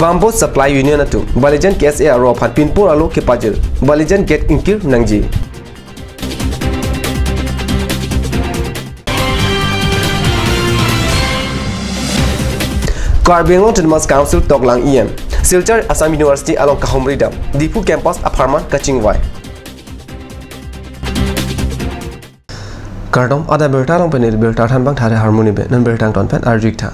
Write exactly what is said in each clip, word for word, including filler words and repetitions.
Bamboo Supply Union atum Balijan K S A aro aphan pinpur alo kepajir, Balijan gate ingkir nangji. Karbi Anglong Autonomous Council toklang E M, Silchar Assam University along kahumri dam, Diphu campus apharman kachingvai. Kardom, adap birta along pen neli birta thanbang Thare Harmoni pen, non birta angton pen arju-ik tha.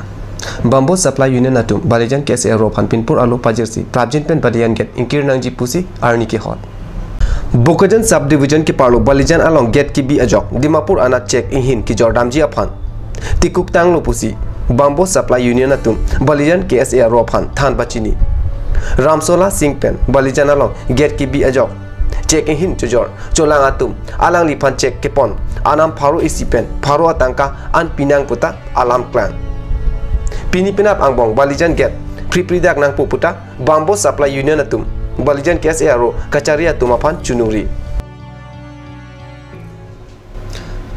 Bamboo Supply Union atum Balijan K S A aro aphan pinpur alo pajirsi, prapjin pen Balijan gate ingkir nangji pusi arni kehot. Bokajan Subdivision keparlo Balijan along gate kebi ajok, Dimapur anat chek inghin kejor damji aphan tikuk tanglo pusi Bamboo Supply Union atum Balijan K S A aro aphan than pachini. Ramsola Singh pen Balijan along gate kebi ajok chek inghin chojor cholang atum alangliphan chek kepon anam pharo isi pen pharo atangka an pinang puta alam klang. Pini penap angbong Balijan gate phriphri dak nangpo puta Bamboo Supply Union atum Balijan K S A aro kachari atum aphan chunungri.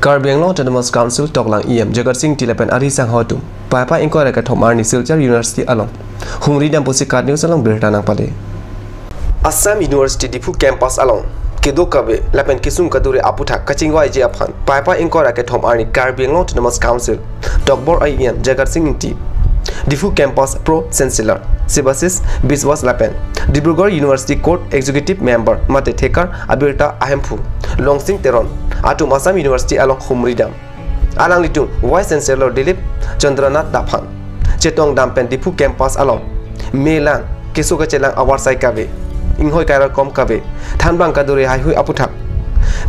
Karbi Anglong Autonomous Council toklang E M Jagat Singh Engti lapen ari sangho atum Paipai ingkoi ra kethom arni Silchar University along humri dam pusi KAT News along birta nangpale. Assam University Diphu campus along kedo kave lapen kesung kadure aputhak kachingvaiji aphan Paipai ingkoi ra kethom arni Karbi Anglong Autonomous Council tokbor E M Jagat Singh Engti, Diphu campus Pro Chancellor Sibasis Biswas lapen Dibrugarh University Court Executive Member mate thekar abirta ahemphu Longsing Teron atum Assam University along humri dam. Alanglitum Vice Chancellor Dilip Chandranath aphan chetong dam pen Diphu campus along melang keso kachelang avar sai kave, inghoi kairar kom kave, thanbang kadure haihui aputhak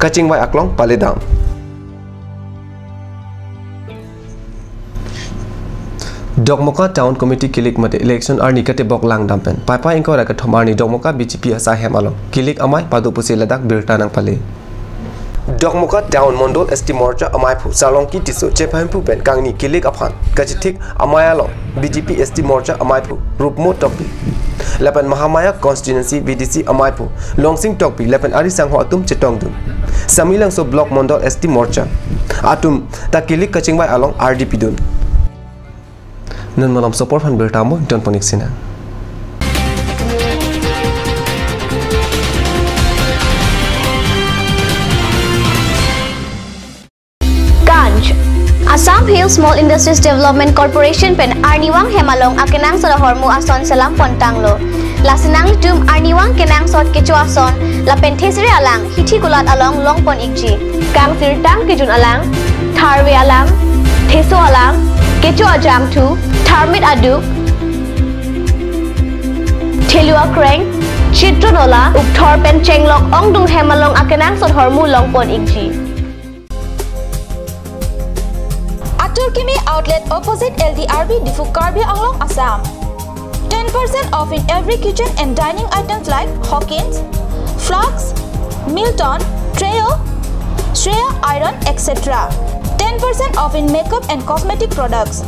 kachingvai aklong pale dam. Dokmoka Town Committee kilik mate election arni katebok lang dam pen Paipai ingkoi ra kethom arni Dokmoka B J P asai hem along kilik amei pado pusi ladak birta nangpale. Dokmoka Town Mondol S T Morcha amaiphu Sarlongki Tisso chephemphu pen kangni kilik aphan kachethik amei along B J P S T Morcha amaiphu Rupmo Tokbi lapen Mahamaya Constituency V D C amaiphu Longsing Tokbi lapen ari sangho atum chetongdun. Samelangso Block Mondol S T Morcha atum ta kilik kachingvai along ardi pidun. Non malom sopor aphan birta mo ington pon-ik sinang. Ganj. Assam Hill Small Industries Development Corporation pen arnivang hem along akenangsot ahormu ason selam pon tanglo. Lasi nanglitum arnivang kenangsot kecho ason lapen thesere alang hithi kulat along long pon-ikji. Kangsirtang kejun alang, tharve alang, theso alang, kecho ajangthu, tharmit aduk, thelu akreng, chitron ola, ukthor pen chenglok ongdung hem along akenangsot ahormu long pon-ikji. Atur Kimi Outlet, opposite L D R B, Diphu, Karbi Anglong, Assam. Ten percent off in every kitchen and dining items like Hawkins, Flask, Milton, Trio, Shreya Iron, et cetera. Ten percent off in makeup and cosmetic products.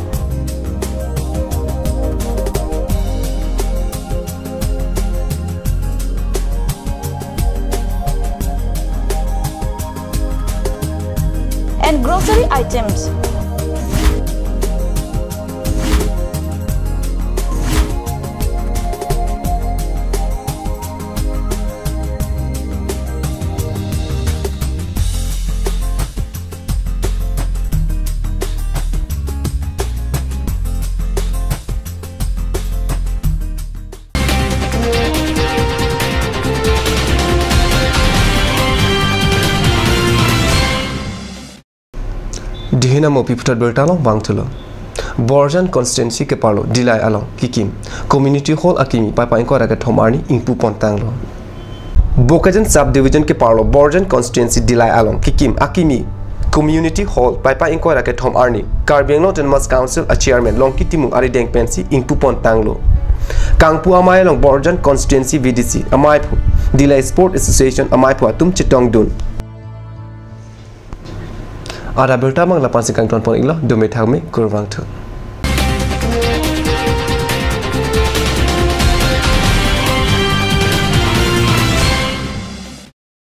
And grocery items. Dihina mopi puthot birta along vangthulo. Borjan constituency keparlo Dillai along kikim community hall akimi Paipai ingkoi ra kethom arni ingpu pon tanglo. Bokajan subdivision keparlo Borjan constituency Dillai along kikim akimi community hall Paipai ingkoi ra kethom arni Karbi Anglong Autonomous Council a chairman Longki Timung arideng pensi ingpu pon tanglo. Kangpu amei along Borjan constituency V D C amaiphu, Dillai Sport Association amaiphu atum chetongdun. Adap birta mang lapu-ansi kangton pon-iklo, dome thakme, kurvangthu.